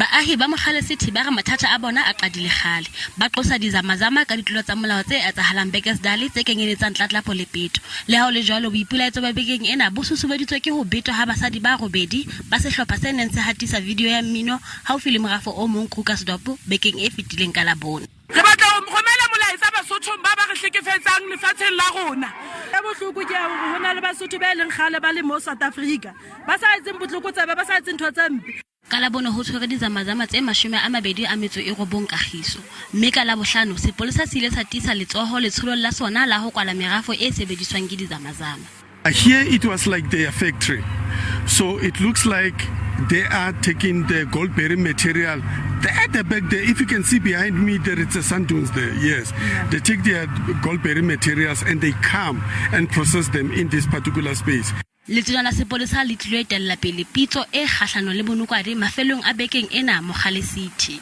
Baahi ba Mogale City ba re mathata a bona a qadile kgale. Ba qosa dizamazama ka ditlolo tsa molao tse etsahalang Bekkersdal tse kenyeletsang tlatlapo le peto. Le ha ho le jwalo, boipelaetso ba bekeng ena bo susumeditswe ke ho betwa ha basadi ba robedi ba sehlopha se neng se hatisa video ya mmino haufi le morafo o mong Krugersdorp bekeng e fetileng ka Labone. Re batla ho romela molaetsa Basothong ba ba re hlekefetsang lefatsheng la rona. E bohloko ke ya hore ho na le Basotho ba e leng kgale ba le mo South Africa ba sa etseng botlokotsebe, ba sa etseng ntho tse mpe. Ka Labone ho tshwerwe dizamazama tse 29 Kagiso, mme ka Labohlano sepolesa se ile sa tiisa letsoho letsholong la sona la ho kwala merafo e sebediswang ke dizamazama. Here it was like their factory. So it looks like they are taking the gold bearing material there at the back there. If you can see behind me, there is a sand dunes there. Yes. They take their gold bearing materials and they come and process them in this particular space. Letona la sepolesa le tlilo etella pele pitso e kgahlano le bonokwane mafelong a bekeng ena Mogale City.